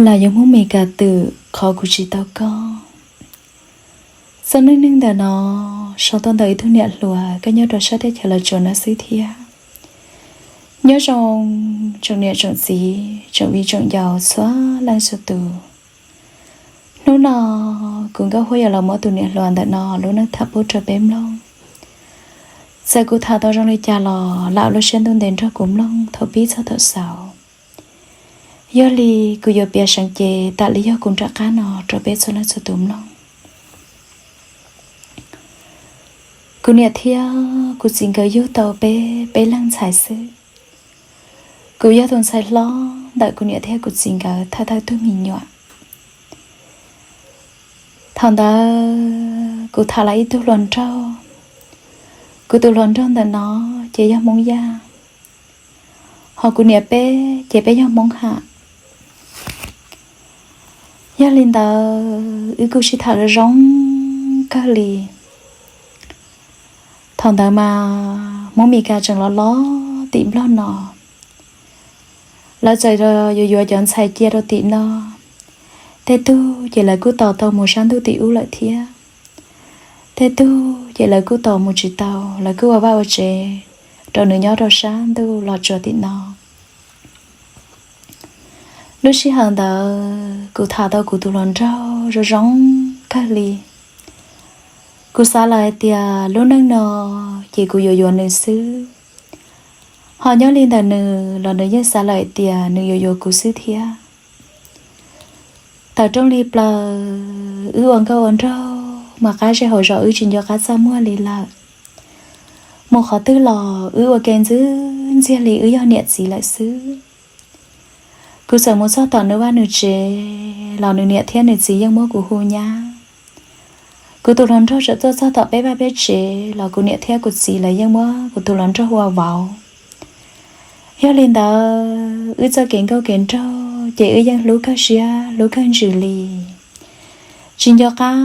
Lam yuav muab Mes Kas twm qhov kuv tsis tau koj. Txoj neej neeg ntawm no sau tuaj ntawm ib tug niam hluas koj nyob rau sab teb chaws Los Tsuas no xwb thiab. Nyob zoo tsoom niam tsoom txiv tsoom viv tsoom ncaus txhua leej txhua tus. Hnub no kuv Nkauj Huab yuav los muab tus niam hluas ntawm no lub neej tham pub rau peb mloog. Txawm kuv tham tau zoo li cas los lam ua lub siab ntuj ntev nrog kuv mloog thaum pib txog thaum xaus. Yog li kuv yuav piav seev cev tam li yog kuv nram qab no rau peb txhua leej txhua tus mloog. Kuv niam thiab kuv txiv nkawd yug tau peb peb leeg ntxhais xwb. Kuv yog tus ntxhais hlob ntawm kuv niam thiab kuv txiv nkawd thawj thawj tug me nyuam. Thaum ntawd kuv tham los ib tug hluas nraug. Kuv tus hluas nraug ntawm no ces yog Hmoob Yaj, ho kuv niam peb ces peb yog Hmoob Ham. Yog li ntawd wb kuj sib tham zoo kawg li. Thaum ntawd mas Hmoob Mes Kas tseem los los tim Nplog no, lawv txawm yuav yuav cov ntxhais cia rau tim no. Tej tug ces lawv kuj tos tau mus sab ntuj tim ub lawm thiab. Tej tug ces lawv kuj tos mus tsis tau, lawv kuj ua vaj ua tsev rau nws nyob rau sab ntuj Los Tsuas tim no. Lub sij hawm ntawd kuv tham tau kuv tus hluas nraug zoo zoo kawg li. Kuv xav lawm hais tias lub neej no ces kuv yuav yuav nws xwb, ho nyob li ntawm nws los nws yeej xav lawm hais tias nws yuav yuav kuv xwb thiab. Tawm rooj li plaws wb ua nkauj ua nraug mas qab zej hauv zos wb tsis nco qab txaj muag li lawm. Mus qhov twg los wb ua ke ntxwb ntxiag li wb yog niam txiv lawm xwb. Kuv txawm mus txog tom nws vaj nws tsev los nws niam thiab nws txiv yeej muab kuv hu nyab. Kuv tus hluas nraug txawm tuaj txog tom peb vaj peb tsev los kuv niam thiab kuv txiv lawv yeej muab kuv tus hluas nraug hu ua vauv. Yog li ntawd wb txoj kev nkauj kev nraug ces wb yeej hlub kawg siab hlub kawg ntsws li, tsis nco qab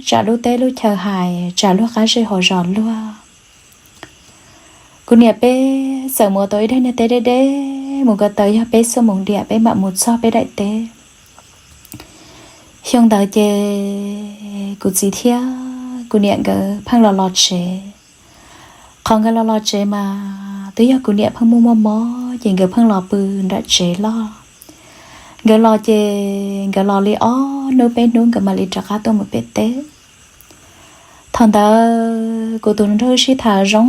tsam lub teb lub chaw hais tsam luag qab zej hauv zos luag. Kuv niam peb txawm mus ua tau ib daim niag teb deb deb mus ko taw yog peb xuab moos diam peb mam mus txog peb daim teb. Xyoo ntawd ces kuv txiv thiab kuv niam nkawd pheej los los tsev. Qhov nkawd los los tsev mas twb yog kuv niam pheej muaj muaj mob ces nkawd pheej los pw nram tsev loj. Nkawd los ces nkawd los li ob hnub peb hnub nkawd mam li rov qab tuaj mus pem teb. Thaum ntawd kuv tus hluas nraug sib tham zoo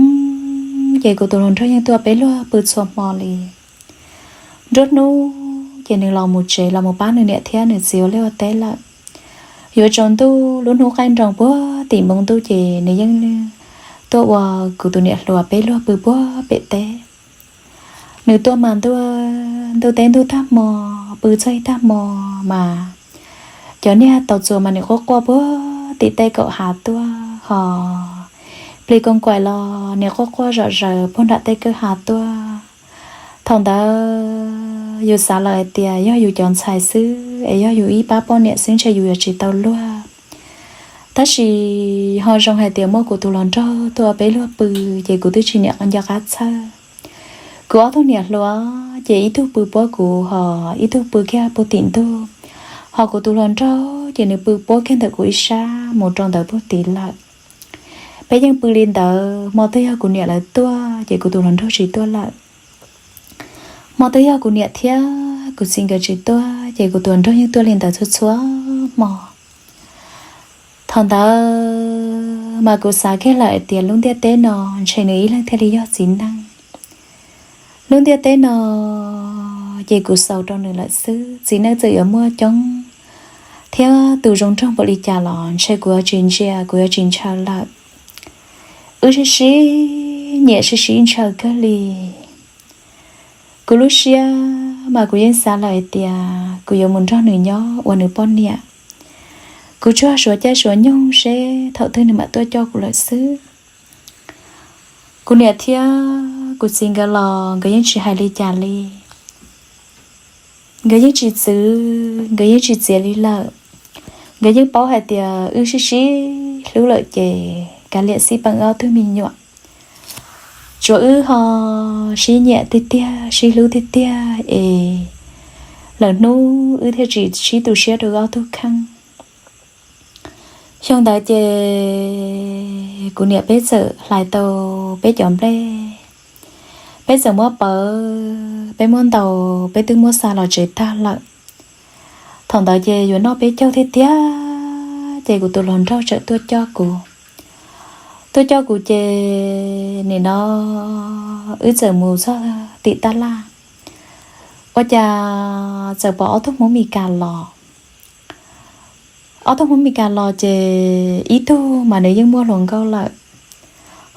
ces kuv tus hluas nraug yeej tuaj peb luag pw txhua hmo li. Nruab hnub ces nws los mus tsev los mus pab nws niam thiab nws txiv ua liaj ua teb lawm. Yuav tsaus ntuj lub hnub qaij nroos puag tim npoo ntuj ces nws yeej tuaj ua kuv tus niam hluas peb luag pw puag pem teb. Nws tuaj mas ntuj teb ntuj tag hmo, pw txog ib tag hmo mas cov niag tau txuas mas nws quaj quaj puag tim tej kaum hav tuaj, ho plis koos kaim los nws quaj quaj zom zaws puag nram tej kawm hav tuaj. Thaum ntawd yus xav lawm hais tias yog yus cov ntxhais xwb es yog yus ib pab poj niam xwb ntshe yus yuav tsis tau luag. Tab sis ho zoo hais tias muaj kuv tus hluas nraug tuaj peb luag pw ces kuv twb tsis niam nco qab txhawj. Kuv ob tug niam hluas ces ib tug pw puab kuv ho ib tug pw kiag puag tim ntug, ho kuv tus hluas nraug ces nws pw puab kiag ntawm kuv ib sab mus rau ntawd puag tid lawm. Peb yeej pw li ntawd, hmo twg yog kuv niam lawv tuaj ces kuv tus hluas nraug tsis tuaj lawm. Hmo twg yog kuv niam thiab kuv txiv nkawd tsis tuaj ces kuv tus hluas nraug yeej tuaj li ntawd txhua txhua hmo. Thaum ntawd mas kuv xav kiag lawm hais tias lub ntiaj teb no ntshe nws ib leeg thiaj li yog txiv neej. Lub ntiaj teb no ces kuv xaus rau nws lawm xwb, txiv neej txawm yuav muaj coob thiab tus zoo nraug npaum li cas los ntshe kuv yuav tsis ntsia, kuv yuav tsis ntshaw lawm. Wb sib sib nyiam sib sib ntshaw kawg li. Kuv lub siab mas kuv yeej xav lawm hais tias kuv yuav mus nrog nws nyob ua nws poj niam. Kuv tsuas suav caij suav nyoog seb thaum twg nws mam tuaj coj kuv lawm xwb. Kuv niam thiab kuv txiv nkawd los nkawd yeej tsis hais li cas li. Nkawd yeej tsis txwv, nkawd yeej tsis txiav li lawm. Nkawd yeej paub hais tias wb sib sib hlub lawm ces kav liam xij peem ob tug me nyuam. Tsuav wb ho sib nyiam tiag tiag, sib hlub tiag tiag es lawm hnub wb thiaj tsis sib tu siab rau ob tug kheej. Xyoo ntawd ces kuv niam peb txawm hlais tau peb cov nplej, peb txawm muab pawv, peb muab ntaus, peb twb muab xa los tsev tag lawm. Thaum ntawd ces yuav noj peb caug tiag tiag, ces kuv tus hluas nraug txawm tuaj coj kuv. Tuaj coj kuv ces nim no wb txawm mus txog tim tab laj, ua cas txawm pom ob tug Hmoob Mes Kas los. Ob tug Hmoob Mes Kas los ces ib tug mas nws yeej muaj hluas nkauj lawm,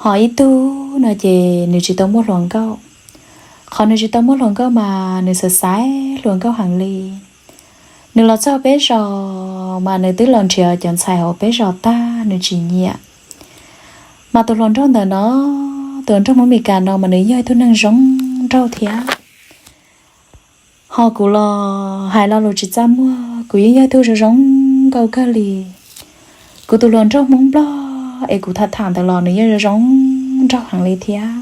ho ib tug no ces nws tsis tau muaj hluas nkauj. Qhov nws tsis tau muaj hluas nkauj mas nws xav xaiv hluas nkauj heev li. Nws los txog peb zos mas nws twb los nrhiav cov ntxhais hauv peb zos tag nws tsis nyiam. Mas tus hluas nraug ntawm no, tus hluas nraug Hmoob Mes Kas no mas nws yog ib tug neeg zoo nraug thiab. Ho kuv los hais lo lus tsis txaj muag, kuv yeej yog ib tug zoo zoo nkauj kawg li. Kuv tus hluas nraug Hmoob Nplog es kuv tham tham ntawd los nws yeej zoo zoo nraug heev li thiab.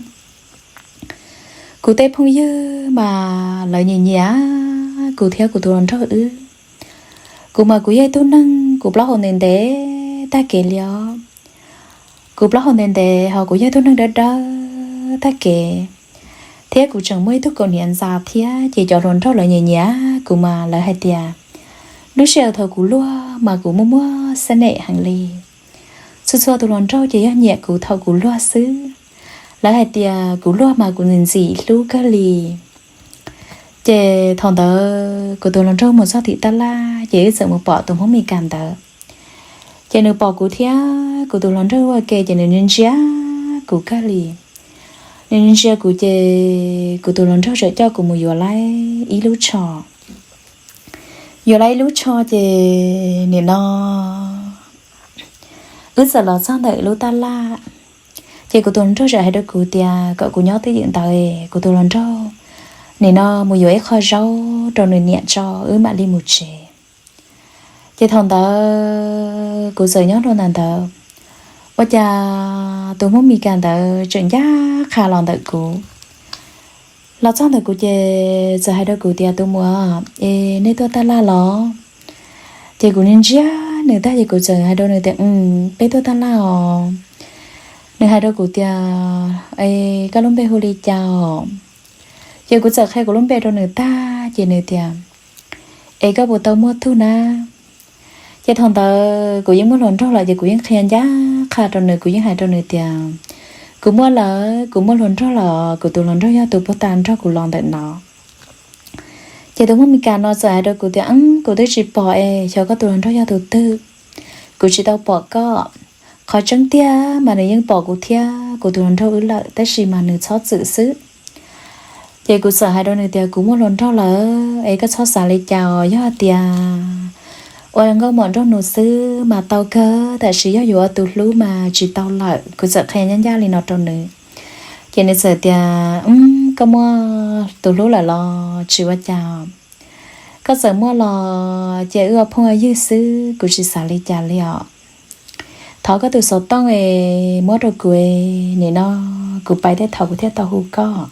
Kuv tej phooj ywg mas lawv nyiam nyiam kuv thiab kuv tus hluas nraug wb. Kuv mas kuv yog ib tug neeg kuv plaub hau ntev ntev tag kev li os. Kuv plaub hau ntev ntev ho kuv yog ib tug neeg dawb dawb tag kev, thiab kuv tseem muaj ib tug kaus hniav ntxa thiab ces cov hluas nraug lawv nyiam nyiam kuv mas lawv hais tias lub sij hawm thaum kuv luag mas kuv muaj muaj xab nem heev li. Txhua txhua tus hluas nraug ces yog nyiam kuv thaum kuv luag xwb. Lawv hais tias kuv luag mas kuv ntxim ntxim hlub kawg li. Ces thaum ntawd kuv tus hluas nraug mus txog tim tab laj ces wb txawm mus pom tus Hmoob Mes Kas ntawd. Ces nws pom kuv thiab kuv tus hluas nraug ua ke ces nws ntsia kuv kawg li. Nws ntsia kuv ces kuv tus hluas nraug txawm coj kuv mus yuav lawm ib lub tsho. Yuav lawm ib lub tsho ces nim no wb txawm los txog ntawm lub tab laj. Ces kuv tus hluas nraug txawm hais rau kuv tias kom kuv nyob twj ywm ntawd, kuv tus hluas nraug nim no mus yuav ib qho zaub rau nws niam tso wb mam li mus tsev. Ces thaum ntawd kuv txawm nyob rau ntawm ntawd, ua cas tus Hmoob Mes Kas ntawd tseem ncaj qha los ntawm kuv. Los txog ntawm kuv ces txawm hais rau kuv tias, tus muam, es nej tuaj tab laj los? Ces kuv ntsia nws tag ces kuv txawm hais rau nws tias, peb tuaj tab laj os. Nws hais rau kuv tias, es koj lub npe hu li cas os? Ces kuv txawm qhia kuv lub npe rau nws tag ces nws tias, es koj puas tau muaj tug na? Ces thaum ntawd kuv yeej muaj hluas nraug lawm ces kuv yeej qhia ncaj qha rau nws, kuv yeej hais rau nws tias, kuv muaj lawm, kuv muaj hluas nraug lawm, kuv tus hluas nraug yog tus puag ta nrog kuv los ntawm no. Ces tus Hmoob Mes Kas no txawm hais rau kuv tias, kuv twb tsis pom es xyov koj tus hluas nraug yog tus twg, kuv tsis tau pom koj. Qhov tseeb tiag mas nws yeej pom kuv thiab kuv tus hluas nraug wb lawm tab sis mas nws txhob txwm xwb. Ces kuv txawm hais rau nws tias, kuv muaj hluas nraug lawm es koj txhob xav li cas os, yog tias ua nkauj mom nraug nus xwb mas tau kawg, tab sis yog yuav ua tus hlub mas tsis tau lawm. Kuv txawm qhia ncaj ncaj li no rau nws. Ces nws txawm tias, koj muaj tus hlub lawm los tsis ua cas, koj txawm muaj los ces wb ua phooj ua ywg xwb, kuv tsis xav li cas li os. Thov koj tus xov tooj es muab rau kuv, nim no kuv pais tej thaum kuv thiaj tau hu koj.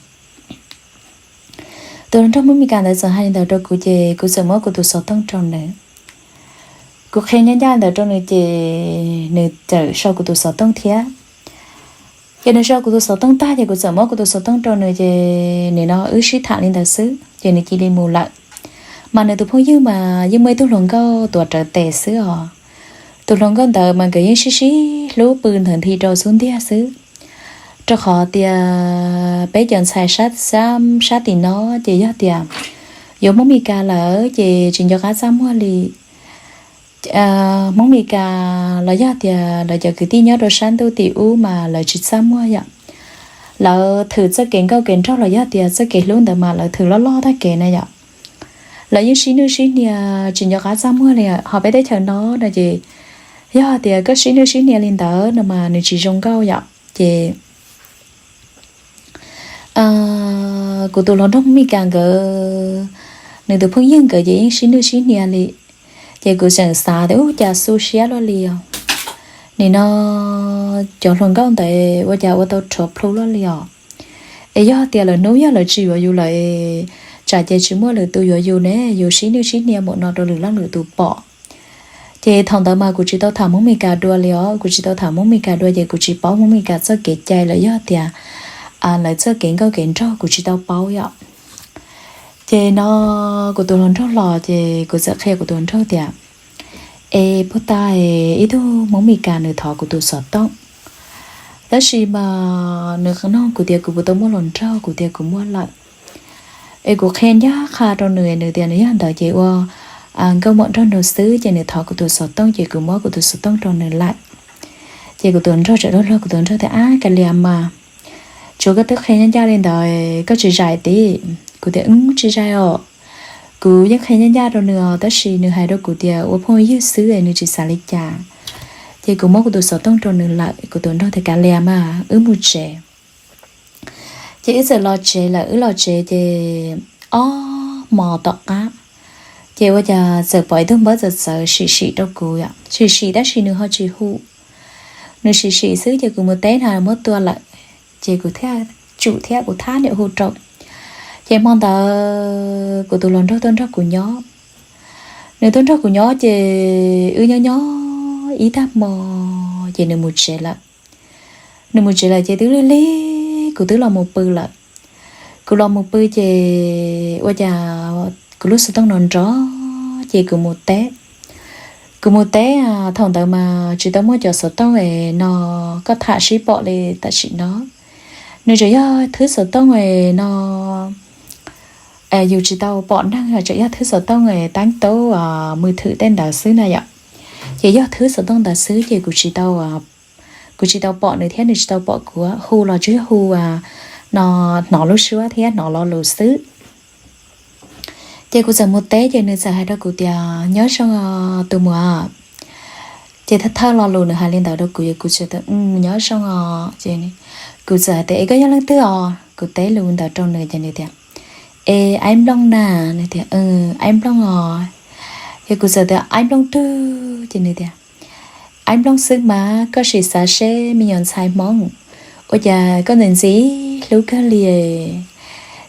Tus hluas nraug Hmoob Mes Kas ntawd txawm hais li ntawd rau kuv ces kuv txawm muab kuv tus xov tooj rau nws. Kuv qhia ncaj ncaj ntawd rau nws ces nws txawm sau kuv tus xov tooj thiab. Ces nws sau kuv tus xov tooj tag ces kuv txawm muab kuv tus xov tooj rau nws ces nim no wb sib tham li ntawd xwb ces nws cia li mus lawm. Mas nws tus phooj ywg mas yeej muaj ib tug hluas nkauj tuav rawv tes xwb os. Tus hluas nkauj ntawd mas nkawd yeej sib sib hlub pw ntawd nthi rau xub ntiag xwb. Rau qhov tias peb cov ntxhais sab tim no ces yog tias yuav Hmoob Mes Kas lawm ces tsis nco qab txaj muag li. Hmoob Mes Kas los yog tias lawv cov kwv tij nyob rau sab ntuj tim ub mas lawv tsis txaj muag yom. Lawv thwm txoj kev nkauj kev nraug los yog tias txoj kev hlub ntawd mas lawv thwm loj loj tag kev na yom. Lawv yeej sib nwj sib hnia tsis nco qab txaj muag li. Ho peb teb chaws no no ces yog tias koj sib nwj sib hnia li ntawd no mas nws tsis zoo nkauj yom. Ces kuv tus hluas nraug Hmoob Mes Kas nkawd, nws tus phooj ywg nkawd ces yeej sib nwj sib hnia li. Ces kuv tseem xav tias ub cas xu siab luaj li os. Nim no cov hluas nkauj ntawd ua cas ua tau rhuav plhu luaj li os. Es yog tias lawv hnub yog lawv tsis yuav yus lawm, tsam ces tsis muaj lwm tus yuav yus ne, yus sib nwj sib hnia npaum no rau lwm leej lwm tus pom. Ces thaum ntawd mas kuv tsis tau tham Hmoob Mes Kas dua li os, kuv tsis tau tham Hmoob Mes Kas dua ces kuv tsis paub Hmoob Mes Kas txoj kev cai los yog tias lawv txoj kev nkauj kev nraug kuv tsis tau paub yom. Ces no kuv tus hluas nraug los ces kuv txawm qhia kuv tus hluas nraug tias, es puag ta ib tug Hmoob Mes Kas nws thov kuv tus xov tooj, tab sis mas nws nug kuv tias kuv puas tau muaj hluas nraug, kuv tias kuv muaj lawm. Es kuv qhia ncaj qha rau nws, nws tias nws yog ntawd ces ua nkauj muam nraug nraug xwb, ces nws thov kuv tus xov tooj ces kuv muab kuv tus xov tooj rau nws lawm. Ces kuv tus nraug tseem luag luag, kuv tus nraug tias, ab, kav liam mas, tsuav koj twb qhia ncaj ncaj li ntawd koj tsis zais tib? Kuv tias, wb tsis zais os, kuv yeej qhia ncaj ncaj rau nws os, tab sis nws hais rau kuv tias ua phooj ywg xwb es nws tsis xav li cas. Ces kuv muab kuv tus xov tooj rau nws lawm, kuv tus nraug tias kav liam mas wb mus tsev. Ces wb txawm los tsev lawm, wb los tsev ces ob hmos tom qab, ces ua cas txawm pom ib tug npawb txawv txawv sim sim rau kuv, sim sim tab sis nws ho tsis hu. Nws sim sim xwb ces kuv mus teb na muab tua lawm, ces kuv thiaj tsum thiab kuv thab niam hu rau. Ces hmo ntawd kuv tus hluas nraug tuaj nrog kuv nyob. Nws tuaj nrog kuv nyob ces wb nyob nyob ib tag hmo ces nws mus tsev lawm. Nws mus tsev lawm ces twb lig lig kuv twb los mus pw lawm. Kuv los mus pw ces ua cas kuv lub xov tooj no nrov ces kuv mus teb. Kuv mus teb, thaum ntawd mas tsis tau muaj cov xov tooj es no koj tham sib pom li tam sim no. Nws tseem yog thwb xov tooj es no yus tsis tau pom neeg, tseem yog thwb xov tooj es tab taub mws thwm tej ntawd xwb na yom. Ces yog thwb xov tooj ntawd xwb ces kuv tsis tau pom nws thiab nws tsis tau pom kuv, hu los tsuas yog hu no hnov lub suab thiab hnov lo lus xwb. Ces kuv txawm mus teb ces nws txawm hais rau kuv tias nyob zoo tus muam. Ces thawj thawj lo lus nws hais li ntawd rau kuv, kuv txawm tias nyob zoo os. Kuv txawm hais tias es koj yog leej twg os? Kuv teb lus ntawd rau nws ces nws tias es aib nplooj na. Nws tias aib nplooj os. Ces kuv txawm tias aib nplooj twg? Ces nws tias aib nplooj xwb mas koj sim xav seb me nyuam ntxhais Hmoob, ua cas koj ntxim ntxim hlub kawg li.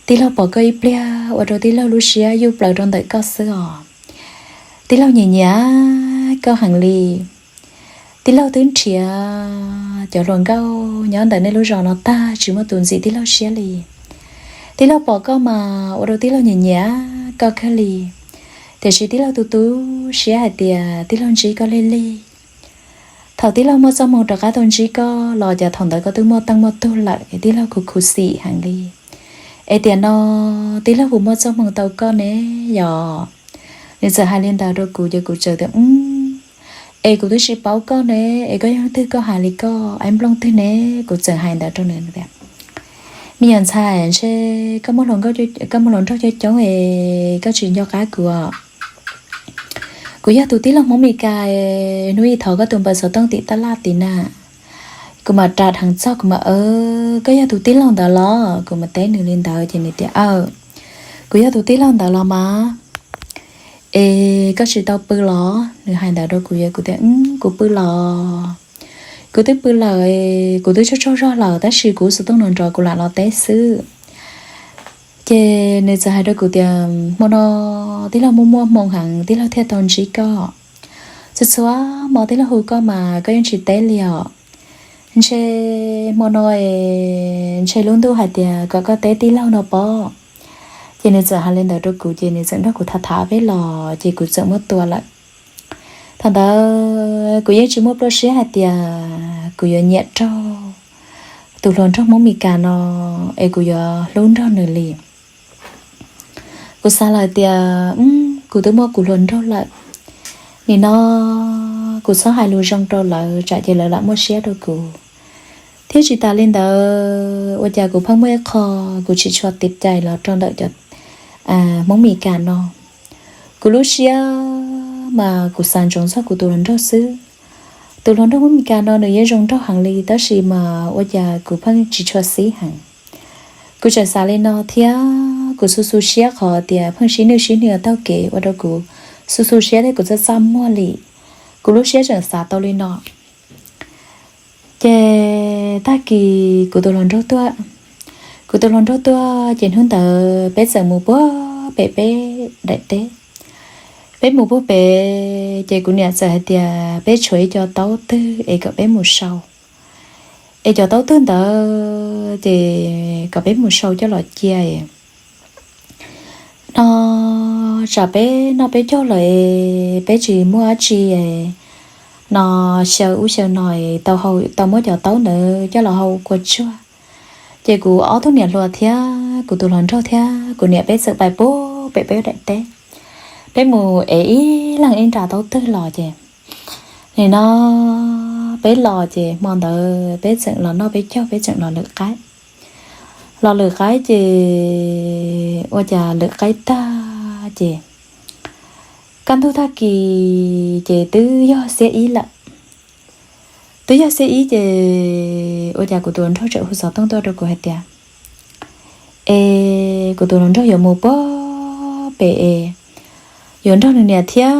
Tij laug pom koj ib pliag ua rau tij laug lub siab yuj plaws rau ntawm koj xwb os. Tij laug nyiam nyiam koj heev li. Tij laug twb nrhiav cov hluas nkauj nyob ntawm nej lub zos no tag tsis muaj tus ntxim tij laug siab li. Tij laug pom koj mas ua rau tij laug nyiam nyiam koj kawg li. Tiam sis tij laug tu tu siab hais tias tij laug ntsib koj lig lig. Thaum tij laug muaj txoj hmoo rov qab tau ntsib koj los cas thaum ntawd koj twb muaj teej muaj tug lawm es tij laug khuv khuv xim heev li. Es tiam no tij laug puas muaj txoj hmoo tau koj ne yom? Nws txawm hais li ntawd rau kuv ces kuv txawm tias es kuv twb tsis paub koj ne, es koj yog leej twg koj hais li koj, aib nplooj twg ne? Kuv txawm hais ntawd rau nws tias me nyuam ntxhais, ntshe koj muaj hluas nraug coob coob es koj tsis nco qab kuv. Kuv yog tus tij laug Hmoob Mes Kas hnub ib thov koj tus npawb xov tooj tim tab laj tim na. Kuv mam ras dheev txog kuv mam, koj yog tus tij laug ntawd los? Kuv mam teb nws li ntawd ces nws tias aw, kuv yog tus tij laug ntawd los mas. Es koj tsis tau pw los? Nws hais ntawd rau kuv, kuv tias kuv pw los. Kuv twb pw lawm, kuv twb tsaug tsaug zog lawm tab sis kuv xov tooj no nrov kuv lam los teb xwb. Ces nws txawm hais rau kuv tias hmo no tij laug muaj muaj hmoo heev tij laug thiaj tau ntsib koj. Txhua txhua hmo tij laug hu koj mas koj yeej tsis teb li os. Ntshe hmo no ntshe lub ntuj hais tias kom koj teb tij laug no pob. Ces nws txawm hais li ntawd rau kuv ces nws txawm nrog kuv tham tham peb los ces kuv txawm muab tua lawm. Thaum ntawd kuv yeej tsis muaj pluaj siab hais tias kuv yuav nyiam raug tus hluas nraug Hmoob Mes Kas no es kuv yuav hlub nrog nws li. Kuv xav lawm tias kuv twb muaj kuv hluas nraug lawm, nim no kuv txhob hais lus zoo rau lawv tsam ces lawv lam muaj siab rau kuv. Thiab tsis tas li ntawd ua cas kuv pheej muaj ib qho kuv tsis tshua tiv cai los rau ntawm cov Hmoob Mes Kas no. Kuv lub siab mas kuv xav ntsoov txog kuv tus hluas nraug xwb. Tus hluas nraug Hmoob Mes Kas no nws yeej zoo nraug heev li tab sis mas ua cas kuv pheej tsis tshua xib heev. Kuv tseem xav li no thiab kuv xu xu siab qhov tias pheej sib nwj sib hnia taug kev ua rau kuv xu xu siab thiab kuv txaj txaj muag li. Kuv lub siab tseem xav tau li no. Ces tag kis kuv tus hluas nraug tuaj, kuv tus hluas nraug tuaj ces hnub ntawd peb txawm mus puag pem peb daim teb. Peb mus puag pem ces kuv niam txawm hais tias peb tshuav ib co taub twg es kom peb mus sau, es cov taub twg ntawd ces kom peb mus sau coj los cia no, tsam peb noj peb caug lawm es peb tsis muaj dab tsi no, xyaw ub xyaw no, tau muab cov taub ntawd coj los hau kua tsuag. Ces kuv ob tug niam hluas thiab kuv tus hluas nraug thiab kuv niam peb txawm pais puag pem peb daim teb. Peb mus ev ib leeg ib nra taub twg los ces nim no peb los ces hmo ntawd peb tseem los noj peb caug, peb tseem los lwm qaib. Los lwm qaib ces ua cas lwm qaib tag ces kaj ntug tag kis ces twb yog xiab ib lawm. Twb yog xiab ib ces ua cas kuv tus hluas nraug tseem hu xov tooj tuaj rau kuv hais tias es kuv tus hluas nraug yuav mus puag pem es yuav nrog nws niam thiab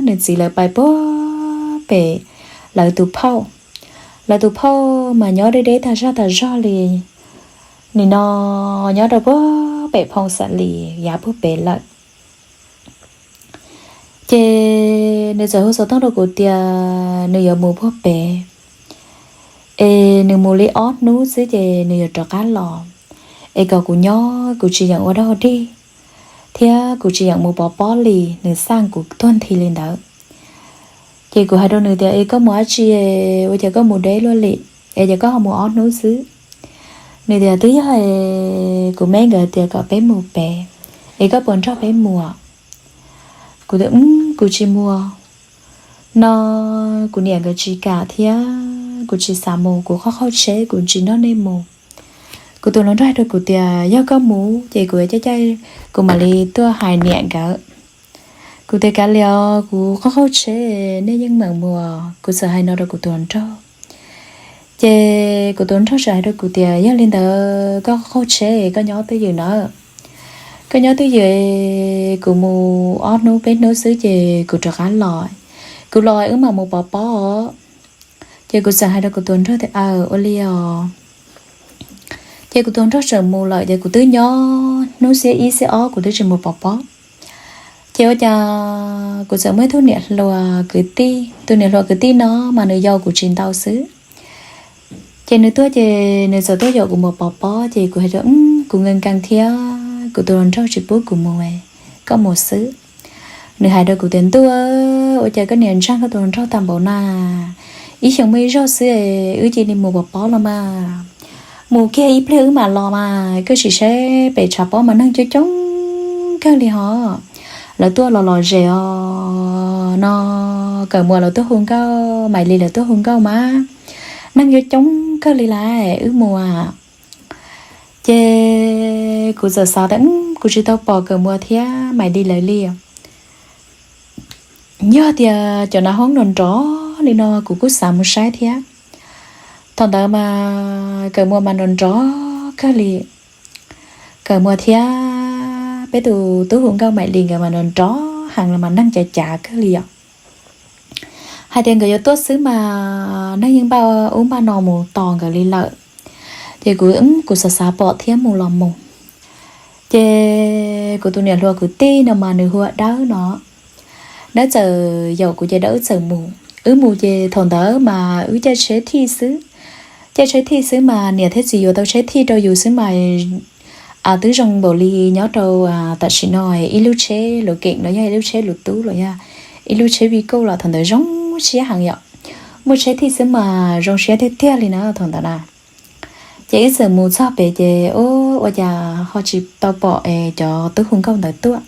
nws txiv lawv pais puag pem lawv tus phauj. Lawv tus phauj mas nyob deb deb tag zaj tag zog li, nim no nyob rau puag pem phoo xav li yav puag pem lawm. Ces nws txawm hu xov tooj rau kuv tias nws yuav mus puag pem es nws mus li ob hnub xwb ces nws yuav rov qab los, es kom kuv nyob, kuv tsis yeem ua dog dig thiab kuv tsis yeem mus pov pob li, nws xaj kuv tuag nthi li ntawd. Ces kuv hais rau nws tias es koj mus dab tsi, ua cas koj mus deb luaj li, es cas koj ho mus ob hnub xwb? Nws tias twb yog kuv me nkawd tias kom peb mus pem, es koj puas nrog peb mus? Kuv tias kuv tsis mus no, kuv niam nkawd tsis kam thiab kuv tsis xav mus, kuv qaug qaug tsheb, kuv tsis nrog nej mus. Kuv tus hluas nraug hais rau kuv tias yog koj mus ces kuv caij caij kuv mam li tuaj hais niam nkawd. Kuv tias kav liam, kuv qaug qaug tsheb, nej yeej meem mus. Kuv txawm hais no rau kuv tus hluas nraug. Ces kuv tus hluas nraug txawm hais rau kuv tias yog li ntawd koj qaug tsheb koj nyob twj ywm nawb. Koj nyob twj ywm, kuv mus ob hnub peb hnub xwb ces kuv rov qab los. Kuv los wb mam mus pov pob. Ces kuv txawm hais rau kuv tus hluas nraug tias aw, ua li os. Ces kuv tus hluas nraug txawm mus lawm ces kuv twb nyob hnub xiab ib xiab ob kuv twb tsis mus pov pob. Ces ua cas kuv txawm muaj ib tug niam hluas kwv tij, tus niam hluas kwv tij no mas nws yau kuv tsis ntau xwb. Ces nws tuaj ces nws txawm tuaj yaum kuv mus pov pob ces kuv hais tias kuv nkees nkees thiab kuv tus hluas nraug tsis pub kuv mus, koj mus xwb. Nws hais rau kuv tias ntuj, ua cas koj niam ntseeg koj tus hluas nraug tag npaum na, ib xyoos muaj ib zaug xwb wb cia li mus pov pob los mas. Mus kiag ib pliag wb mam los mas, koj sim saib pem tshav pob mas neeg coob coob kawg li hos. Lawv tuaj los lom zem os no, Kawm Muas lawv tuaj hu nkauj, Maim Lis lawv tuaj hu nkauj mas neeg yuav coob kawg li lawm, wb mus. Ces kuv txawm xav tias kuv tsis tau pom Kawm Muas thiab Maim Lis lawv li. Yog tias cov nas hoob nrov nrov li no kuv kuj xav mus saib thiab. Thaum ntawd mas Kawm Muas mas nrov nrov kawg li. Kawm Muas thiab peb tus tub hu nkauj Maim Lis nkawd mas nrov nrov heev los mas neeg cav cav kawg li yom. Hais tias nkawd yuav tuaj xwb mas neeg yeej npaj ub npaj no mus tos nkawd li lawm. Ces kuv, kuv xav xav pom thiab mus los mus. Ces kuv tus niam hluas kwv tij no mas nws hu ua Dawb no, Dawb txawm yaum kuv ces Dawb txawm mus. Wb mus ces thaum ntawd mas wb caij tsheb thij xwb. Caij tsheb thij xwb mas niam thiab txiv yuav tau tsheb thij rau yus xwb mas twb zoo npaum li nyob rau tam sim no ib lub tsheb luv keem los yog ib lub tsheb luv tub los yog ib lub tsheb vij kauj los thaum ntawd zoo siab heev yom. Muaj tsheb thij xwb mas zoo siab tiag tiag li na thaum ntawd na. Ces wb txawm mus txog pem ces ua cas ho tsis tau pom cov tub hu nkauj ntawd tuaj.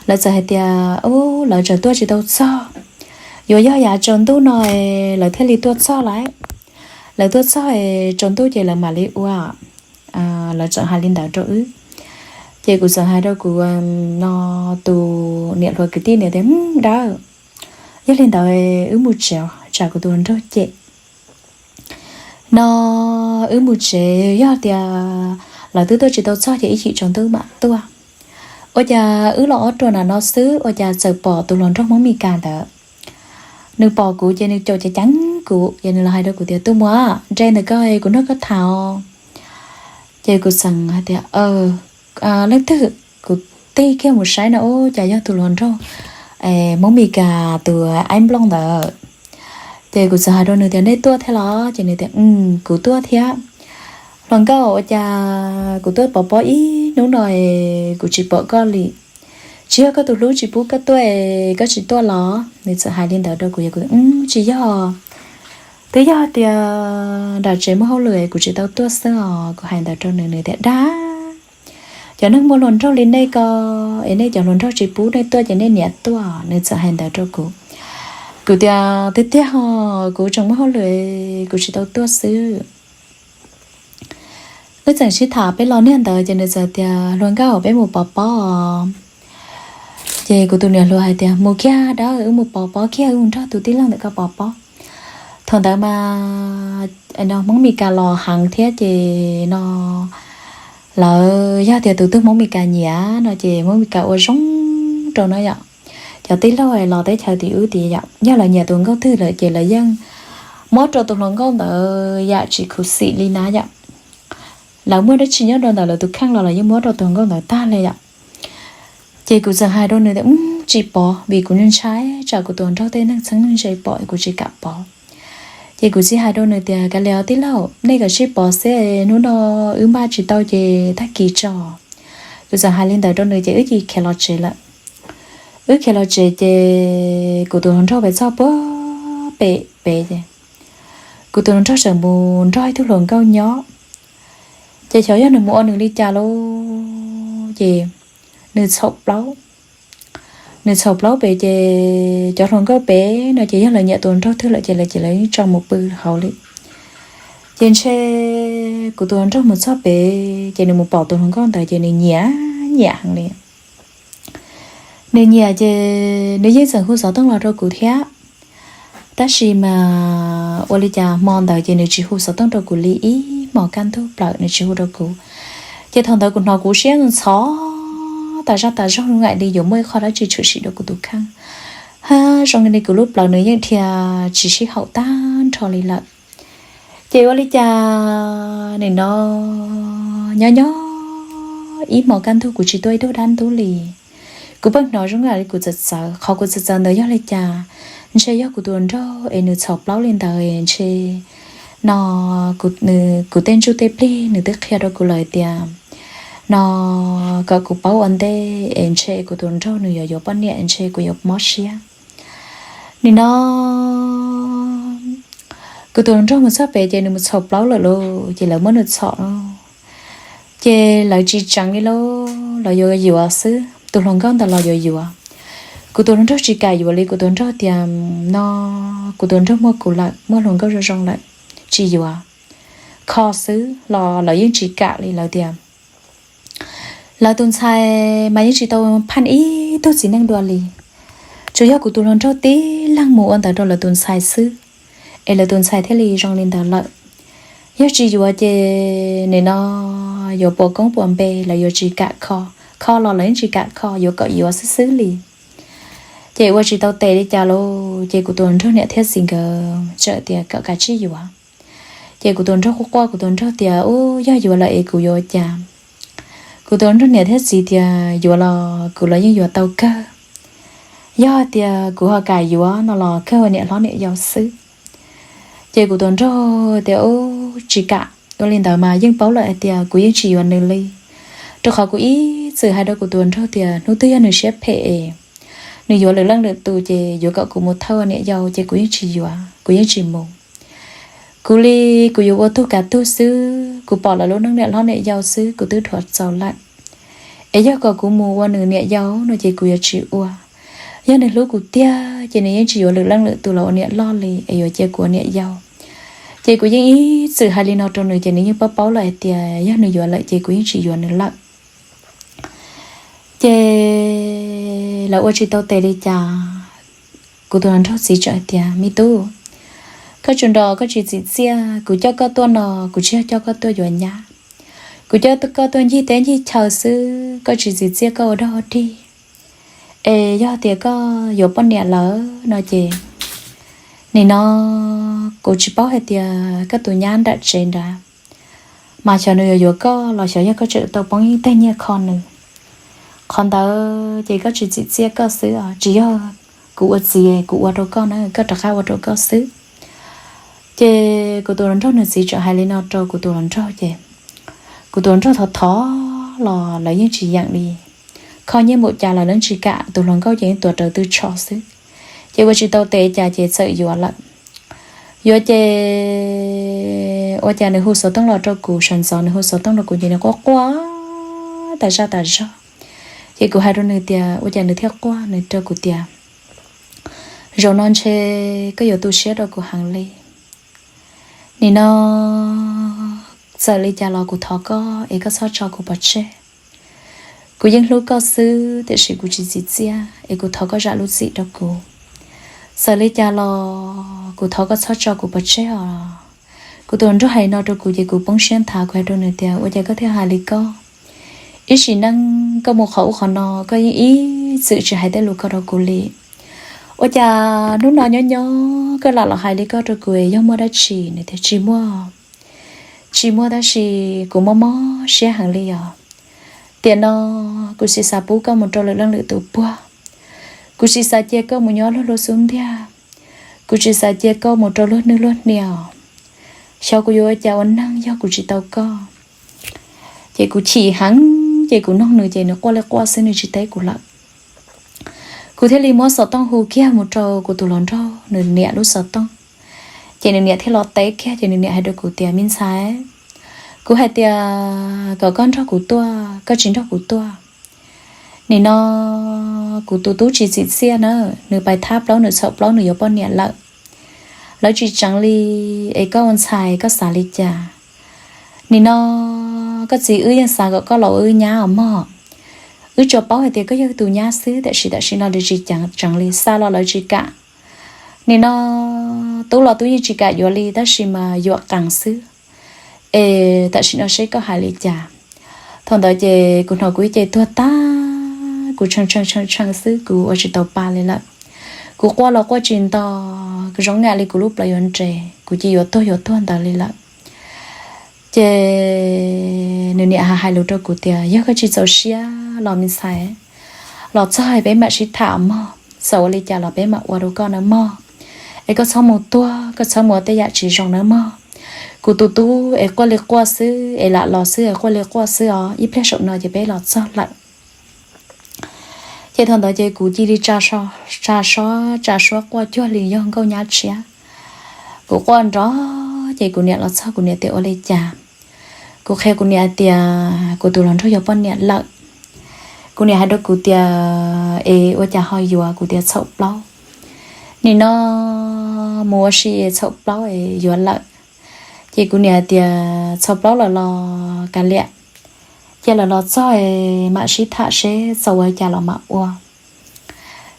Lawv txawm hais tias ub, lawv tseem tuaj tsis tau txog, yuav yog yav tsaus ntuj no lawv thiaj li tuaj txog lawm. Lawv tuaj txog tsaus ntuj ces lawv mam li ua. Lawv tseem hais li ntawd rau wb. Ces kuv txawm hais rau kuv no, tus niam hluas kwv tij ntawd tias Dawb, yog li ntawd wb mus tsev, tsam kuv tus hluas nraug cem no. Wb mus tsev, yog tias lawv twb tuaj tsis tau txog ces ib chim tsaus ntuj mam tuaj. Ua cas wb los ob ruam nram no xwb ua cas txawm pom tus hluas nraug Hmoob Mes Kas ntawd. Nws pom kuv ces nws caum ceev ceev kuv ces nws los hais rau kuv tias Tub Muas, nres ntawm ko kuv nrog koj tham. Ces kuv txawm hais tias leej twg? Kuv tig kiag mus saib no ua cas yog tus hluas nraug Hmoob Mes Kas tus aib nplooj ntawd. Ces kuv txawm hais rau nws tias nej tuaj thiab los? Ces nws tias kuv tuaj thiab. Hluas nkauj, ua cas kuv tuaj pov pob ib hnub no es kuv tsis pom koj li? Tsis yog koj tus hlub tsis pub koj tuaj es koj tsis tuaj los? Nws txawm hais li ntawd rau kuv, kuv tias tsis yog, twb yog tias nram tsev muaj hauj lwm es kuv tsis tau tuaj xwb os. Kuv hais ntawd rau nws, nws tias dab, cov neeg muaj hluas nraug li nej ko es nej cov hluas nraug tsis pub nej tuaj ces nej niam tuaj. Nws txawm hais ntawd rau kuv. Kuv tias tiag tiag os, kuv tseem muaj hauj lwm, kuv tsis tau tuaj xwb. Wb txawm sib tham peb los niag ntawd ces nws txawm tias hluas nkauj, peb mus pov pob. Ces kuv tus niam hluas hais tias mus kiag dab, wb mus pov pob kiag, wb mus nrog tus tij laug ntawm ko pov pob. Thaum ntawd mas no Hmoob Mes Kas los heev thiab ces no lawv yog tias tus twg Hmoob Mes Kas nyiam no ces Hmoob Mes Kas ua zoo rau no yom. Cov tij laug los teb chaws tim wb tid yom, yog lawv nyiam tus hluas nkauj twg lawm ces lawv yeej muab rau tus hluas nkauj ntawd yam tsis khuv xim li na yom. Lawv muaj dab tsi nyob rau ntawm lawv tus kheej los lawv yeej muab rau tus hluas nkauj ntawd tag li yom. Ces kuv txawm hais rau nws tias tsis pov, vim kuv ntshai tsam kuv tus hluas nraug tej neeg txheeb neeg ze pom kuv tsis kam pov. Ces kuv thiaj hais rau nws tias kav liam tij laug, nej kav tsij pov xwb, hnub no wb npaj tsis tau ces tag kis tso. Kuv txawm hais li ntawd rau nws ces wb cia li khiav los tsev lawm. Wb khiav los tsev ces kuv tus hluas nraug pem txog puag pem pem ces kuv tus hluas nraug tseem mus nrog ib tug hluas nkauj nyob. Ces xyov yog nws mus ua nws li cas lauj, ces nws txhaum plaub. Nws txhaum plaub pem ces cov hluas nkauj pem no ces yog lawv nyiam tus hluas nraug twg lawm ces lawv ces lawv yeej tso mus pw hauv li. Ces ntshe kuv tus hluas nraug mus txog pem ces nws mus pom tus hluas nkauj ntawd ces nws nyiam nyiam heev li. Nws nyiam ces nws yeej txawm hu xov tooj los rau kuv thiab. Tab sis mas ua li cas hmo ntawd ces nws tsis hu xov tooj rau kuv li ib hmos kaj ntug plaws nws tsis hu rau kuv. Ces thaum ntawd kuv hnov kuv siab ntxhov tas zaj tas zog, zoo nkaus li yuav muaj ib qho dab tsi tshwm sim rau kuv tus kheej. Ha, zoo li kuv lub plawv nws yeej dhia tsis sib haum tag nrho li lawm. Ces ua li cas nim no nyob nyob ib hmos kaj ntug kuv tsis tuaj ib tug dab ntub li. Kuv pheej hnov zoo nkaus li kuv txawv txawv, qhov kuv txawv txawv ntawd yog li cas? Ntshe yog kuv tus hluas nraug es nws txhaum plaub li ntawd ntshe no kuv tej ntsuj tej plig nws twb qhia rau kuv lawm tias no kom kuv paub ua ntej es ntshe kuv tus hluas nraug nws yuav yuav poj niam ntshe kuv yuav mob siab. Nim no kuv tus hluas nraug mus txog pem ces nws mus txhaum plaub lawm lauj, ces lawv muab nws txhom lauj. Ces lawv tsis tseev li lauj, lawv yuav yuav xwb, tus hluas nkauj ntawd los yuav yuav. Kuv tus hluas nraug tsis kam yuav li, kuv tus hluas nraug tias no kuv tus hluas nraug muaj kuv lawm, muaj hluas nkauj zoo zoo lawm, tsis yuav, kho xwb los lawv yeej tsis kam li. Lawv tias lawv tus ntxhais mas yeej tsis tau phaj ib tug txiv neej dua li, tsuas yog kuv tus hluas nraug tib leeg mus ua ntawd rau lawv tus ntxhais xwb, es lawv tus ntxhais thiaj li zoo li ntawd lawm. Yog tsis yuav ces nim no yuav puas koob puas npe, lawv yuav tsis kam kho, kho los lawv yeej tsis kam kho, yuav kom yuav xwb xwb li. Ces ua tsis tau tes li cas lauj, ces kuv tus hluas nraug niam thiab txiv nkawd txawm tias kom kav tsij yuav. Ces kuv tus hluas nraug quaj quaj, kuv tus hluas nraug tias ub, yog yuav lawm es kuv yuav ua cas? Kuv tus hluas nraug niam thiab txiv tias yuav los kuv los yeej yuav tau kawg, yog tias kuv ho kam yuav no los kawg ua niam hlob niam yau xwb. Ces kuv tus hluas nraug tias ub, tsis kam, ua li ntawd mas yeej paub lawm hais tias kuv yeej tsis yuav nws li, rau qhov kuv ib txwm hais rau kuv tus hluas nraug tias hnub twg yog nws siab phem es nws yuav lwm leej lwm tus ces yuav kom kuv mus thawj ua niam yau, ces kuv yeej tsis yuav, kuv yeej tsis mus. Kuv li, kuv yuav ua tug kav tug xwb, kuv pom lawv lub neej niam hlob niam yau xwb kuv twb dhuav txaus lawm. Es yog kom kuv mus ua nws niam yau no ces kuv yuav tsis ua. Yog nws hlub kuv tiag ces nws yeej tsis yuav lwm leej lwm tus los ua niam loj li es yuav cia kuv ua niam yau. Ces kuv yeej ib txwm hais li no rau nws ces nws yeej paub paub lawm hais tias yog nws yuav lawm ces kuv yeej tsis yuav nws lawm. Ces lawv ua tsis tau tes li cas, kuv tus hluas nraug txiv txawm hais tias me tub, koj tsuas nrog koj tsis txim txiaj, kuv coj koj tuaj no kuv tsis yog coj koj tuaj yuav nyab, kuv coj koj tuaj ncig teb ncig chaw xwb, koj tsis txim txiaj koj ua dog ua dig. Es yog tias koj yuav poj niam lawm no ces nim no kuv tsis paub hais tias koj tus nyab nram tsev nrad mas xyov nws yuav yuav koj los xyov yog koj tseem tau poob ib teg nyiaj kho nws. Qhov ntawd ces koj tsis txim txiaj koj xwb os, tsis yog kuv ua txiv kuv ua rau koj na, koj rov qab ua rau koj xwb. Ces kuv tus hluas nraug nws txiv txawm hais li no rau kuv tus hluas nraug ces kuv tus hluas nraug thov thov los lawv yeej tsis yeem li. Kho nyiaj npaum cas los lawv tsis kam, tus hluas nkauj ces yeej tuav rawv tw tsho xwb. Ces ua tsis tau tes cas ces txawm yuav lawm. Yuav ces ua cas nws hu xov tooj los rau kuv, sawv ntxov nws hu xov tooj rau kuv ces nws quaj quaj tas zaj tas zog. Ces kuv hais rau nws tias ua cas nws thiaj quaj, nws rau kuv tias zaum no ntshe koj yuav tu siab rau kuv heev li. Nim no txawm li cas los kuv thov koj es koj txhob tso kuv pov tseg. Kuv yeej hlub koj xwb tiam sis kuv tsis txim txiaj es kuv thov koj zam lub txim rau kuv. Txawm li cas los kuv thov koj txhob tso kuv pov tseg os. Kuv tus hluas nraug hais no rau kuv ces kuv poob siab nthav, kuv hais rau nws tias ua cas koj thiaj hais li koj? Ib sim neej koj mus qhov ub qhov no koj yeej ib txwm tsis hais tej lus ko rau kuv li. Ua cas hnub no nyob nyob koj lam los hais li koj rau kuv, yog muaj dab tsi? Nws tias tsis muaj, tsis muaj tab sis kuv mob mob siab heev li os. Tiam no kuv tsis xav pub koj mus rau lwm leej lwm tus puag. Kuv tsis xav cia koj mus nyob luag lub xub ntiag. Kuv tsis xav cia koj mus rau luag nwj luag hnia os. Xyov kuv yuav ua cas ua neeg yog kuv tsis tau koj. Ces kuv chim heev ces kuv noog nws ces nws quaj li quaj xwb, nws tsis teb kuv lawm. Kuv thiaj li muab xov tooj hu kiag mus rau kuv tus hluas nraug nws niam lub xov tooj. Ces nws niam thiaj los teb kiag ces nws niam hais rau kuv tias me ntxhais, kuv hais tias kom koj nrog kuv tuaj koj tsis nrog kuv tuaj. Nim no kuv tus tub tsis txim txiaj na, nws pais thab plaub nws txhaum plaub nws yuav poj niam lawm. Lawv tsis tseev li, es koj ua ntxhais koj xav li cas? Nim no koj txiv wb yeej xav kom koj los ua wb nyab os mog. Wb tsuas paub hais tias koj yog tus nyab xwb, tiam sis tam sim no lawv tsis tseev li, xa los lawv tsis kam. Nim no tub los tub yeej tsis kam yuav li tab sis mas yuam qees xwb. Es tam sim no seb koj hais li cas. Thaum ntawd ces kuv hnov kuv ib ce tuag tag, kuv tshee tshee tshee tshee xwb, kuv ua tsis tau pa li lawm. Kuv quaj los quaj tsis nto, kuv zoo ib yam li kuv lub plawv yuav nres, kuv cia yuav tuag yuav tuag ntawd li lawm. Ces nws niam hais lus rau kuv tias yog koj tsis txaus siab los me ntxhais, los txog peb mam sib tham mog, txawm ua li cas los peb mam ua rau koj nawb mog. Es koj txhob mus tuag, koj txhob mus ua tej yam tsis zoo nawb mog. Kuv tus tub es quaj li quaj xwb, es lam los xwb es quaj li quaj xwb os, ib pliag saum no ces peb los txog lawm. Ces thaum ntawd ces kuv cia li tsa sob tsa suab quaj cuag li yog nkauj nyab tshiab. Kuv quaj nrov ces kuv niam los txog, kuv niam tias ua li cas. Kuv qhia kuv niam tias kuv tus hluas nraug yuav poj niam lawm. Kuv niam hais rau kuv tias es ua cas ho yuav, kuv tias txhaum plaub. Nim no mus ua si txhaum plaub es yuav lawm. Ces kuv niam hais tias txhaum plaub lawm los kav liam, cia lawv los txog mam sib tham seb txaus ua cas los mam ua.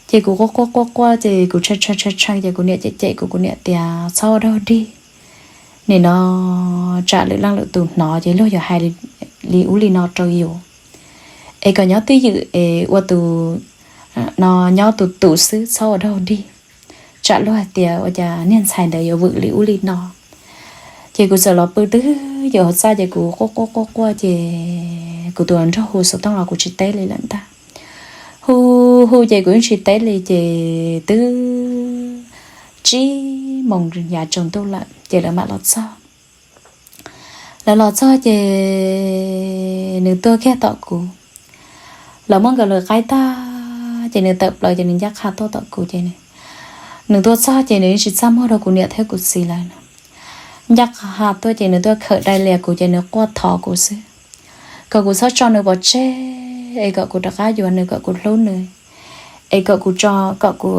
Ces kuv quaj quaj quaj quaj ces kuv tshee tshee tshee tshee ces kuv niam cem cem kuv, kuv niam tias txhob ua dog dig. Nim no tsam lwm leej lwm tus hnov ces luag yuav hais li ub li no rau yus. Es kom nyob twj ywm es ua tus, no nyob tus tus xwb txhob ua dog dig. Tsam luag hais tias ua cas niag ntxhais ntawd yuav vwm li ub li no. Ces kuv txawm los pw twb ywm hauv txaj ces kuv quaj quaj quaj quaj ces kuv tus hluas nraug hu xov tooj los kuv tsis teb li lawm ntag. Hu hu ces kuv yeej tsis teb li ces twb tsib moos yav tsaus ntuj lawm ces lawv mam los txog. Lawv los txog ces nws tuaj kiag tom kuv. Lawv muab nkawd lawv qaib tag ces nws tawm plaws ces nws ncaj qha tuaj tom kuv ces nws tuaj txog ces nws yeej tsis txaj muag rau kuv niam thiab kuv txiv lawm. Ncaj qha tuaj ces nws tuaj khawm dai lias kuv ces nws quaj thov kuv xwb, kom kuv txhob tso nws pov tseg, es kom kuv rov qab yuav nws, kom kuv hlub nws, es kom kuv tso, kom kuv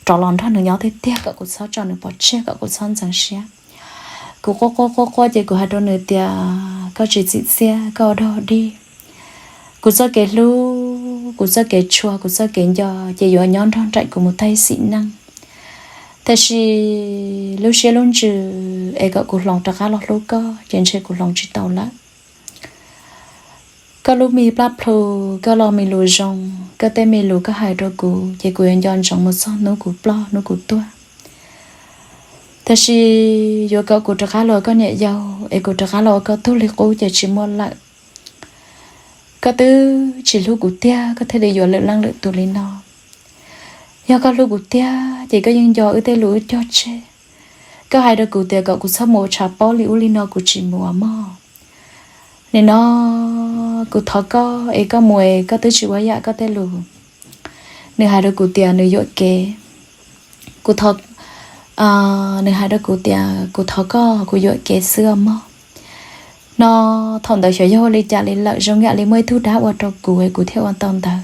rov los nrog nws nyob tiag tiag, kom kuv txhob tso nws pov tseg, kom kuv txhob ntxeev siab. Kuv quaj quaj quaj quaj ces kuv hais rau nws tias koj tsis txim txiaj, koj ua dog dig. Kuv txoj kev hlub, kuv txoj kev tshua, kuv txoj kev nco ces yuav nyob nrog nraim kuv mus tag ib sim neej. Tiam sis lub siab lub ntsws es kom kuv hloov rov qab los hlub koj ces ntshe kuv hloov tsis tau lawm. Koj lub me plab plhu, koj lo me lus zoo, koj tej me lus koj hais rau kuv ces kuv yuav nco ntsoov mus txog hnub kuv ploj hnub kuv tuag. Tiam sis yuav kom kuv rov qab los ua koj niam yau es kuv rov qab los ua koj tug li qub ces tsis muaj lawm. koj twb tsis hlub kuv tiag koj thiaj li yuav lwm leej lwm tus li no. Yog koj hlub kuv tiag ces koj yeej nco wb tej lus wb cog tseg. Koj hais rau kuv tias kom kuv txhob mus ua tshav pob li ub li no, kuv tsis mus mog. Nim no kuv thov koj es koj mus es koj twb tsis ua yam koj tej lus. Nws hais rau kuv tias nws yuam kev. Kuv thov, nws hais rau kuv tias kuv thov koj, kuv yuam kev xwb os mog. No thaum ntawd xyov yog ua li cas li lawm, zoo yam li muaj ib tug dab ua rau kuv es kuv thiaj ua tau ntawd.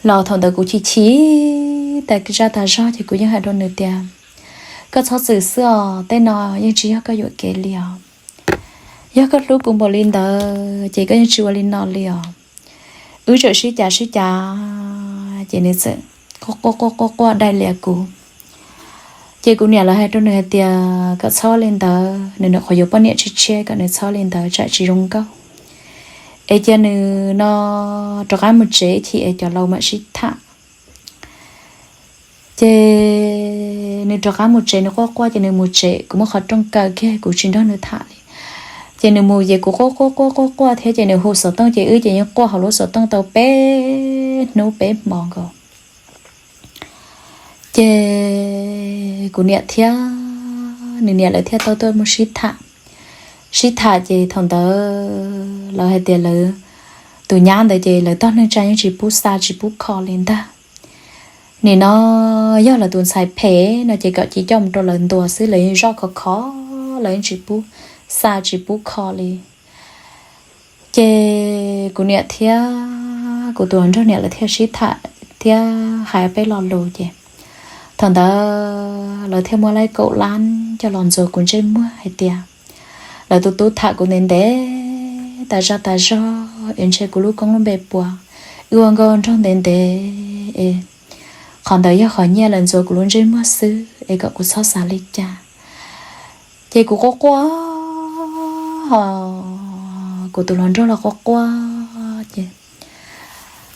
Los thaum ntawd kuv chim chim tas zaj tas zog ces kuv yeej hais rau nws tias, koj txhob txwm xwb os, tej no yeej tsis yog koj yuam kev li os. Yog koj hlub kuv npaum li ntawd ces koj yeej tsis ua li no li os. Wb txawm sib cav sib cav ces nws txawm quaj quaj quaj quaj dai lias kuv. Ces kuv niam lawv hais rau nws hais tias kom txhob li ntawd, nws nyuam qhuav yuav poj niam tshiab tshiab, kom nws txhob li ntawd tsam tsis zoo nkauj. Es cia nws no rov qab mus tsev ib chim es cov laus mam sib tham. Ces nws rov qab mus tsev, nws quaj quaj ces nws mus tsev, kuv muab qhov rooj kaw kiag, kuv tsis nrog nws tham li. Ces nws mus ces kuv quaj quaj quaj quaj quaj thiab ces nws hu xov tooj ces wb ces yeej quaj hauv lub xov tooj tau peb hnub peb hmo nkaus. Ces kuv niam thiab nws niam lawv thiaj tau tuaj mus sib tham. Sib tham ces thaum ntawd lawv hais tias lawv tus nyab ntawd ces lawv tog neej tsa yeej tsis pub xa tsis pub kho li ntag. Nim no yog lawv tus ntxhais phem no ces kom cia coj mus rau lawv ntuas xwb, lawv yeej zoj khov kho, lawv yeej tsis pub xa tsis pub kho li. Ces kuv niam thiab kuv tus hluas nraug niam lawv thiaj sib tham thiab hais peb lo lus ces thaum ntawd lawv thiaj muab laib kaum lab coj los ntxuav kuv ntsej muag hais tias lawv tus tub tham kuv ntev ntev tas zaj tas zog es ntshe kuv lub koob lub npe puas, wb ua nkauj nraug ntev ntev es qhov ntawd yog qhov nyiaj lawv ntxuav kuv lub ntsej muag xwb es kom kuv txhob xav li cas. Ces kuv quaj quaj, kuv tus hluas nraug los quaj quaj ces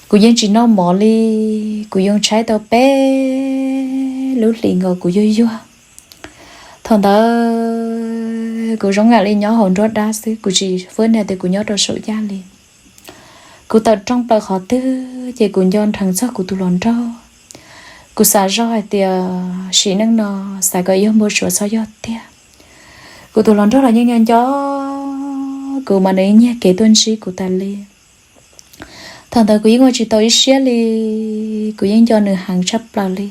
kuv yeej tsis noj mov li, kuv yeej tshaib tau peb lub hlis nkaus kuv yuag yuag. Thaum ntawd kuv zoo yam li nyob hauv nruab dab xwb, kuv tsis fwb niag tias kuv nyob rau saum yaj li. Kuv tawm rooj plaws qhov twg ces kuv nco nrheev txog kuv tus hluas nraug. Kuv xav zoj hais tias sim neej no xav kom yog npau suav txhob yog tiag. Kuv tus hluas nraug los yeej nco nco kuv mas nws nyiag kev tuaj ntsib kuv tas li. Thaum ntawd kuv yeej ua tsis tau ib siab li, kuv yeej nco nws heev tshaj plaws li.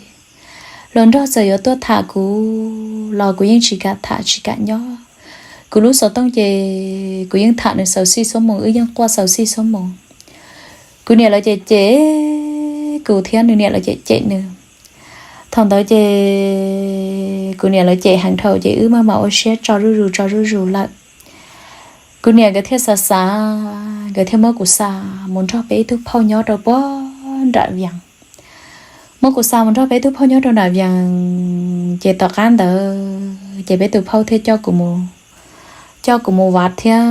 Hluas nraug txawm yuav tuaj tham kuv los kuv yeej tsis kam tham tsis kam nyob. Kuv lub xov tooj ces kuv yeej tham nws xaus xij xuab moos, wb yeej quaj xaus xij xuab moos. Kuv niam lawv cem cem kuv thiab nws niam lawv cem cem nws. Thaum ntawd ces kuv niam lawv cem heev dhau ces wb maj mam ua siab tso zuj zus tso zuj zus lawm. Kuv niam nkawd thiaj xav xav, nkawd thiaj muab kuv xa mus nrog peb ib tug phauj nyob rau puag nram Vias. Muab kuv xa mus nrog peb ib tug phauj nyob rau nram Vias, ces tom qab ntawd ces peb tus phauj thiaj coj kuv mus, coj kuv mus vaj thiab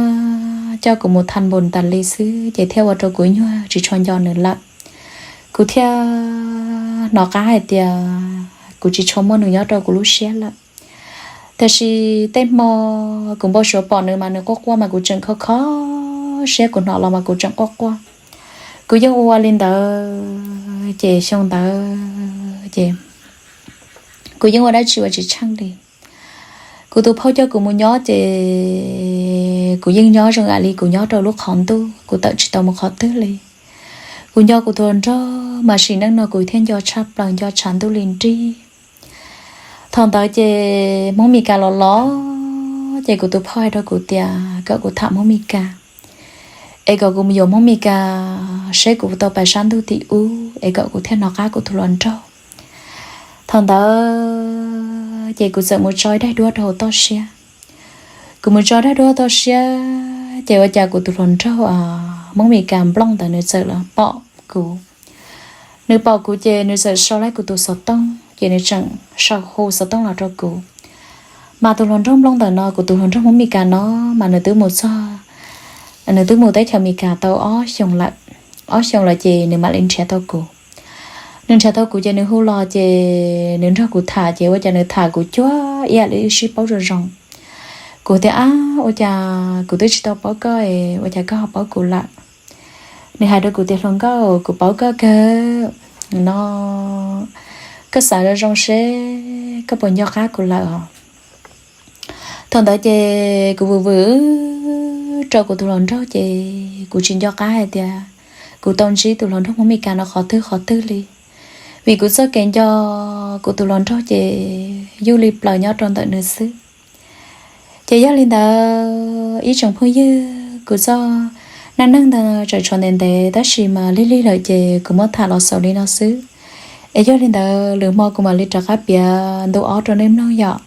coj kuv mus tham npus tas li xwb ces thiaj ua rau kuv nyuag tsis tshua nco nws lawm. Kuv thiaj hnov qab hais tias kuv tsis tshua muaj nws nyob rau kuv lub siab lawm. Tiam sis tej hmo kuv npau suav pom nws mas nws quaj quaj mas kuv tseem kho kho siab, kuv hnov los mas kuv tseem quaj quaj. Kuv yeej ua li ntawd ces xyoo ntawd ces kuv yeej ua dab tsi ua tsis tsheej li. Kuv tus phauj coj kuv mus nyob ces kuv yeej nyob zoo ib yam li kuv nyob rau lub qhov ntuj, kuv tawm tsis tau mus qhov twg li. Kuv nco kuv tus hluas nraug mas sim neej no kuv thiaj nco tshaj plaws, nco tshav ntuj li nrig. Thaum ntawd ces Hmoob Mes Kas los los ces kuv tus phauj hais rau kuv tias kom kuv tham Hmoob Mes Kas, es kom kuv mus yuav Hmoob Mes Kas seb kuv tau pais sab ntuj tim ub es kom kuv thiaj hnov qab kuv tus hluas nraug. Thaum ntawd ces kuv txawm mus tso ib daim duab rau hauv toj siab. Kuv mus tso daim duab toj siab ces ua cas kuv tus hluas nraug Hmoob Mes Kas nplooj ntawd nws txawm los pom kuv. Nws pom kuv ces nws txawm sau laib kuv tus xov tooj ces nws tseem sau hu xov tooj los rau kuv. Mas tus hluas nraug nplooj ntawm no, kuv tus hluas nraug Hmoob Mes Kas no mas nws twb mus txog, nws twb mus teb chaws Mes Kas tau ob xyoos lawm. Ob xyoos lawm ces nws mam li nrhiav tau kuv. Nws nrhiav tau kuv ces nws hu los ces nws nrog kuv tham ces ua cas nws tham kuv cuag ib yam li wb sib paub zoo zoo. Kuv tias, ab, ua cas kuv twb tsis tau paub koj es ua cas koj ho paub kuv lawm? Nws hais rau kuv tias, Hluas nkauj, kuv paub koj kawg no, koj xav zoo zoo seb koj puas nco qab kuv lawm os. Thaum ntawd ces kuv vwm vwm rau kuv tus hluas nraug ces kuv tsis nco qab hais tias kuv tau ntsib tus hluas nraug Hmoob Mes Kas no qhov twg qhov twg li, vim kuv txoj kev nco kuv tus hluas nraug ces yuj li plaws nyob rau ntawm nws xwb. Ces yog li ntawd ib tsoom phooj ywg, kuv txoj neej neeg ntawd tseem tshuav ntev ntev tab sis mas lig lig lawm ces kuv muab tham los xaus li no xwb. Es yog li ntawd lwm hmo kuv mam li rov qab piav ntu ob rau nej mloog yom.